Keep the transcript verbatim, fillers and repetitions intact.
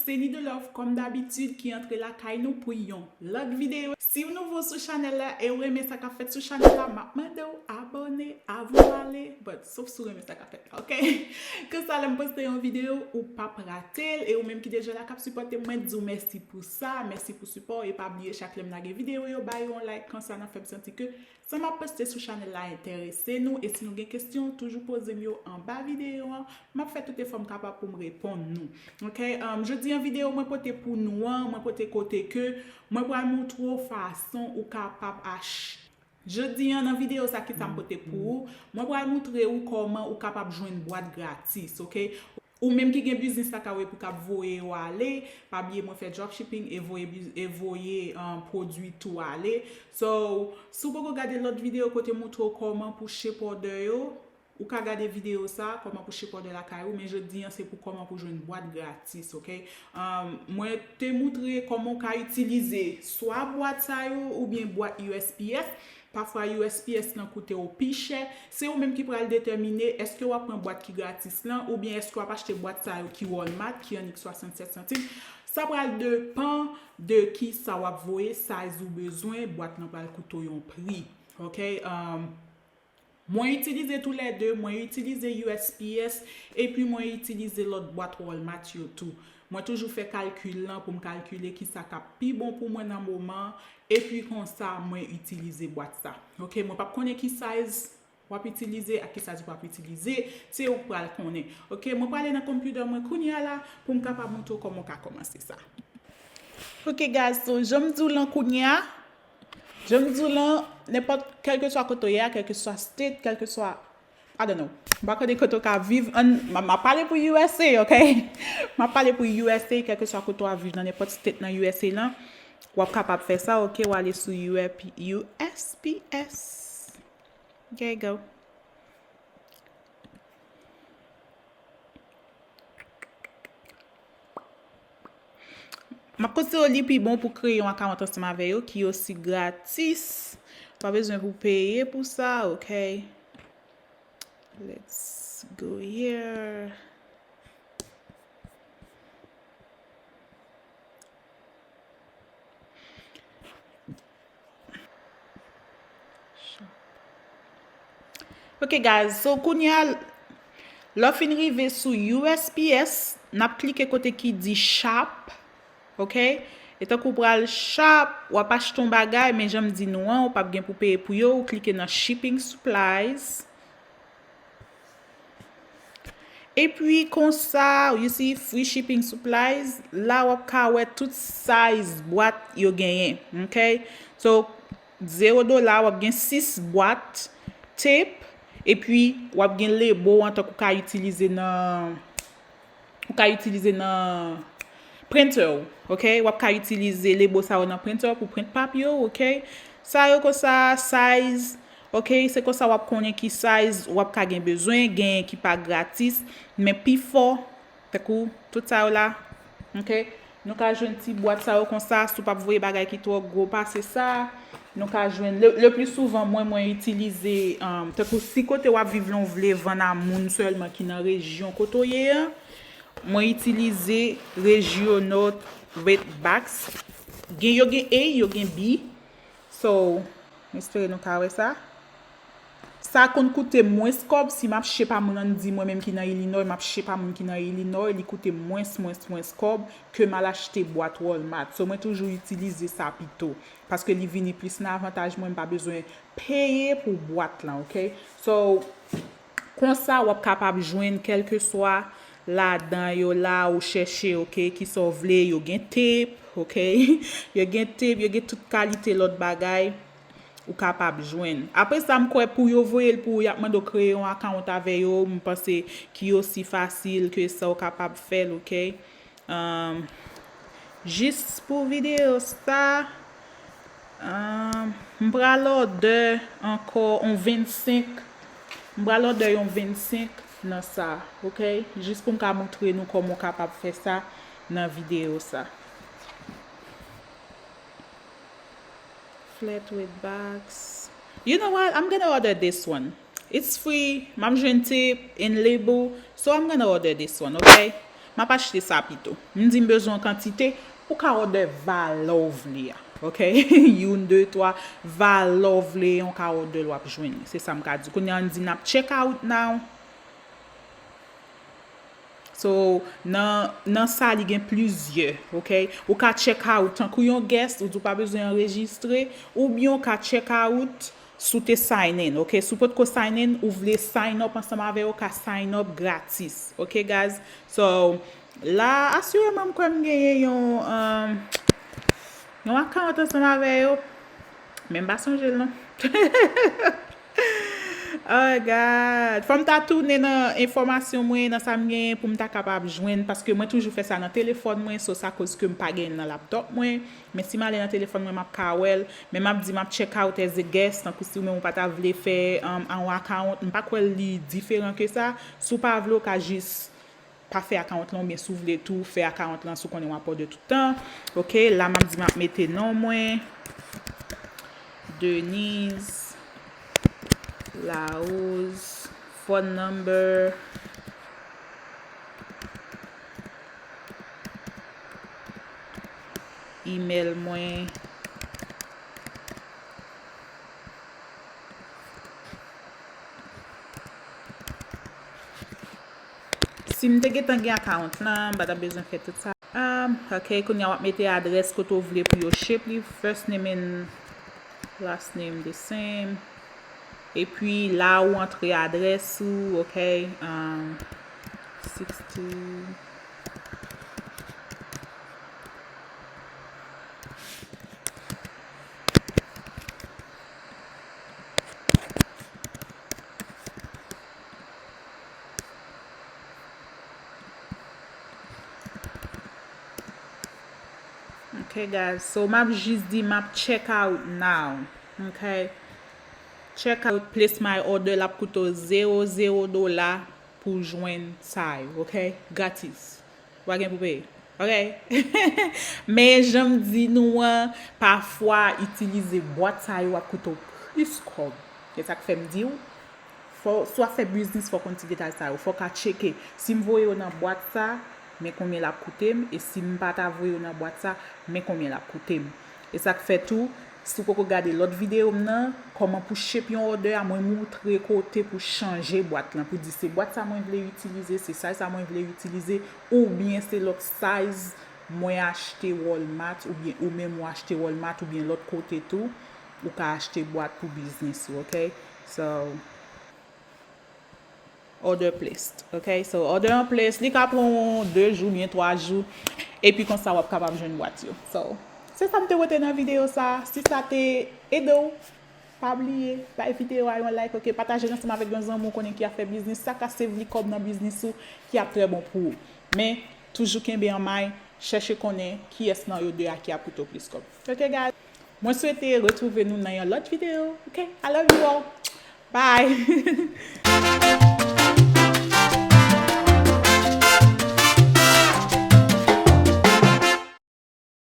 Se Nidelove, kòm dabitid, ki antre lakay nou pou yon lòt videyo. Si w nouvo sou chanèl la e w renmen sa k ap fèt sou chanèl la, m ap mande w abòne avan w ale, but sof si w renmen sa k ap fèt la, oke? Konsa, lè m poste yon videyo, ou p ap rate l, e ou menm ki deja la k ap sipòte m, mwen di w mèsi pou sa, mèsi pou sipò w, e pa bliye chak lè m lage videyo yo, ba yo yon like, konsa n ap fè m santi ke sa m ap poste sou chanèl la enterese nou, e si nou gen kesyon, toujou poze m yo anba videyo an. M ap fè tout efò m kapab pou m reponn nou. Oke? Um, jodi an videyo mwen pote pou nou an, mwen pote kote ke mwen pral montre w fason ou kapab ach-, jodi an nan videyo sa ki sa m pote pou ou, mwen pral montre ou kòman ou kapab jwenn bwat gratis, oke? Ou menm ki gen biznis lakay ou epi w ap voye yo ale, pa bliye mwen fè dropshipping e voye biz-, e voye, um, pwodui tou ale. So, si w poko gade lòt videyo kote montre w kòman pou shape order yo, ou ka gade videyo sa, kòman pou shape order lakay ou, men jodi an se pou kòman pou jwenn bwat gratis, oke? Um, mwen te montre kòman w ka itilize swa bwat sa yo oubyen bwat U S P S. Pafwa U S P S lan koute w pi chè. Se ou menm ki pral detèmine èske w ap pran bwat ki gratis lan oubyen èske w ap achte bwat sa yo ki Walmart, ki annik swasannsèt santim. Sa pral depann de ki sa w ap voye, size ou bezwen, bwat lan pral koute w yon pri. Oke? Um, mwen itilize toulède, mwen itilize U S P S, epi mwen itilize lòt bwat Walmart yo tou. Mwen toujou fè kalkil lan pou m kalkile ki sa k ap pi bon pou mwen nan moman an, epi konsa mwen itilize bwat sa. Oke, mwen p ap konnen ki size w ap itilize ak ki size ou p ap itilize, se ou k pral konnen. Oke, mwen prale nan konpyouta mwen kounye a la pou m kapab montre w kòman w ka kòmanse sa. Oke, guys, so, jan m di w lan kounye a, jan m di w lan, nenpòt, kèlkeswa kote w ye a, kèlkeswa state, kèlkeswa, I don't know. M pa konnen kote w ka viv. Ann, m, m ap pale pou U S A, oke? M ap pale pou U S A, kèlkeswa kote w ap viv nan nenpòt state nan U S A lan, w ap kapab fè sa, oke? W ale sou U S P S. There you go. M ap konseye w li pi bon pou kreye yon akawont ansanm avè yo ki osi gratis. Pa bezwen pou peye pou sa, oke? Let's go here. Ok, guys. So, kounye a, lè w fin rive sou U S P S, n ap klike kote ki di shop. Ok? E tankou w pral shop, w ap achte yon bagay, men jan m di nou an, ou p ap gen pou peye pou yo, ou klike nan shipping supplies. Epi konsa, you see free shipping supplies, la w ap ka wè tout size bwat yo genyen, ok? So, zewo dola, w ap gen sis bwat tape, epi w ap gen label an tankou w ka itilize nan, ou ka itilize nan printer w, ok? W ap ka itilize label sa yo nan printer pou print papye w, ok? Sa yo konsa, size, ok? Se konsa w ap konnen ki size w ap ka gen bezwen, genyen ki pa gratis, men pifò, tankou tout sa yo la, ok? Nou ka jwenn ti bwat sa yo konsa, si w p ap voye bagay ki twò gwo pase sa, nou ka jwenn, le, le pli souvan, mwen, mwen itilize, um, tankou si kote w ap viv lan w vle vann a moun sèlman ki nan rejyon kote w ye a, mwen itilize Regional Red Box. Gen, yo gen A, yo gen B. So, m espere nou ka wè sa. Sa konn koute mwens kòb si m ap shape a moun, ann di mwen menm ki nan Illinois, m ap shape a moun ki nan Illinois, li koute mwens, mwens, mwens kòb ke m al achte bwat Walmart. So, mwen toujou itilize sa pito. Paske li vini plis nan avantaj mwen, m pa bezwen peye pou bwat lan, ok? So, konsa, w ap kapab jwenn kèlkeswa ladan yo la ou chèche, ok, kisa w vle, yo gen tape, ok? Yo gen tape, yo gen tout kalite lòt bagay ou kapab jwenn. Apre sa, m kwè pou yo voye l pou ou, y ap mande w kreye yon akawont avè yo, m panse ki osi fasil ke sa w kapab fè l, ok? Um, jis pou videyo sa, um, m pral order ankò yon vennsenk. M pral order yon vennsenk nan sa, ok? Jis pou m ka montre nou kòman w kapab fè sa nan videyo sa. Flat with box. You know what? I'm gonna order this one. It's free. M ap jwenn tape and label. So I'm gonna order this one, ok? M M ap achte sa pito. M di m bezwen yon kantite, ou ka òdè valè w vle a. Ok? Youn, de, twa, valè w vle, ou ka òdè l, w ap jwenn li. Se sa m ka di. Kounye a, n di n ap check out now. So, nan, nan sa, li gen plizyè, ok? Ou ka check out tankou yon guest, ou di w pa bezwen anrejistre, oubyen ou ka check out si w te sign in, ok? Si w potko sign in, ou vle sign up ansanm avè yo, ou ka sign up gratis, ok, guys? So, la, asireman, m kwè m genyen yon, um, yon account ansanm avè yo, men m pa sonje l, non. Oh God. Fò m ta tounen nan enfòmasyon mwen, nan sa m genyen pou m ta kapab jwenn, paske mwen toujou fè sa nan telefòn mwen, so sa koz ke m pa genyen l nan laptop mwen. Men si m ale nan telefòn mwen, m ap ka wè l. Men m ap di, m ap check out as a guest, tankou si w menm ou pa ta vle fè, um, an account, m pa kwè li diferan ke sa. Si w pa vle, ou ka jis pa fè account lan, oubyen si w vle tou fè account lan, si w konnen w ap òdè tout tan. Ok, la m ap di m ap mete non mwen, Denise Larose, phone number, email mwen. Si m te gentan gen account lan, m pa t ap bezwen fè tout sa. Um, ok, kounye a w ap mete adrès kote w vle pou yo ship li. First name and last name the same. Epi la ou antre adrès ou, ok? Um, sixty. Ok, guys. So, m ap jis di, m ap check out now. Ok? Check out, place my order, l ap koute w zewo, zewo dola pou jwenn sa yo, ok? Gratis. Ou pa gen pou peye. Ok? Men, jan m di nou an, pafwa, itilize bwat sa yo ap koute w plis kòb. Se sa k fè m di w, fò, si w ap fè biznis, fò w konn ti detay sa yo. Fò w ka tcheke. Si m voye yo nan bwat sa, men konbyen l ap koute m. E si m pa ta voye yo nan bwat sa, men konbyen l ap koute m. E sa k fè tou, si w poko gade lòt videyo m nan, kòman pou shape yon order a, mwen moutre kote pou chanje bwat lan, pou di se bwat sa mwen vle itilize, se size sa mwen vle itilize, oubyen se lòt size mwen achte Walmart, oubyen ou menm ou achte Walmart, oubyen lòt kote tou, ou ka achte bwat pou biznis ou, ok? So, order placed, ok? So, order an place, li ka pran w de jou oubyen twa jou, epi konsa w ap kapab jwenn bwat yo. So, se sa m te pote nan videyo sa. Si sa te ede w, pa bliye, bay videyo a yon like, ok? Pataje l ansanm avèk yon zanmi w konnen ki ap fè biznis. Sa ka save li kòb nan biznis ou, ki ap trè bon pou ou. Men, toujou kenbe an may, chèche konnen kiyès nan yo de a ki ap koute w plis kòb. Ok, guys? Mwen swete retwouve nou nan yon lòt videyo, ok? I love you all. Bye!